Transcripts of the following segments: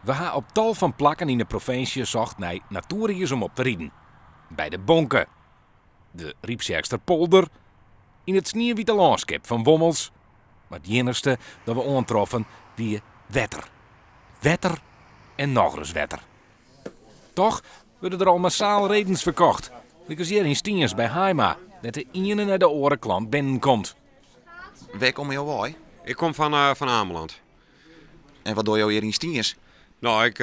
We ha op tal fan plakken yn de provinsje socht nei natoeriis om op te riden. By de Bonke, de Ryptsjerksterpolder, yn it sniewite lânskip fan Wommels. Mar it iennichste dat we oantroffen wie wetter. Wetter en nochris wetter. Toch wurde der al massaal redens ferkocht, lykas hjir yn Stiens by Haima, dêr't de iene nei de oare klant binnenkomt. Wêr komme jo wei? Ik kom fan Ameland. En wat dogge jo hjir yn Stiens? No, ik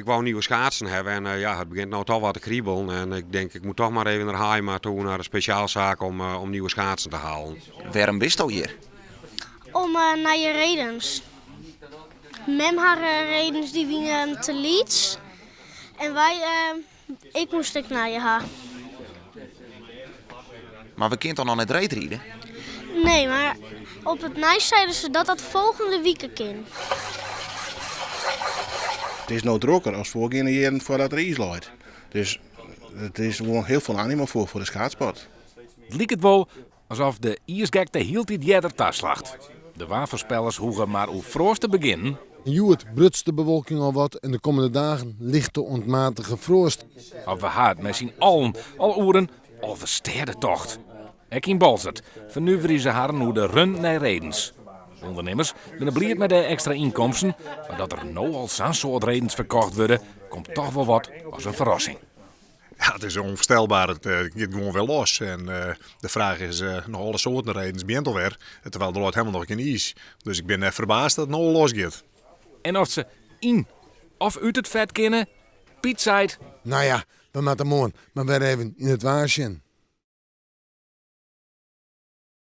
wou nieuwe schaatsen hawwe en ja, it begjint no toch wat te kriebelen. En ik denk, ik moet toch mar even nei Haima toe, nei de spesjaalsaak om nieuwe schaatsen te halen. Wêrom bisto hjir? Om nije redens. Mem har redens dy wiene te lyts en wy, ik moast ek nije ha. Mar we kinne toch noch net reedride? Nee, mar op it nijs zeiden se dat dat folgjende wike kin. It is no drokker as foargeande jierren foardat der iis leit. Dus it is gewoan hiel folle animo foar de schaatsport. It liket wol asof de iisgekte hieltyd earder taslacht. De waarfoarspellers hoege mar oer froast te begjinnen. Hjoed bruts de bewolking al wat en de kommende dagen lichte oant matige froast. Of we ha it mei syn allen al oer in Alvestêdetocht. Ek yn Boalsert fernuverje se harren oer de run nei redens. De ûndernimmers binne bliid mei de ekstra ynkomsten, mar dat der no al sa'n soad redens ferkocht wurde, komt toch wol wat as in ferrassing. Ja, it is ûnfoarstelber. It giet gewoan wer los. En de fraach is noch alle soarten redens begjint alwer, terwyl der leit helemaal noch gjin iis. Dus ik bin net ferbaasd dat it no al los giet. En oft se yn of út it fet kinne, Piet seit. No ja, we moatte moarn mar wer even yn it waar sjen.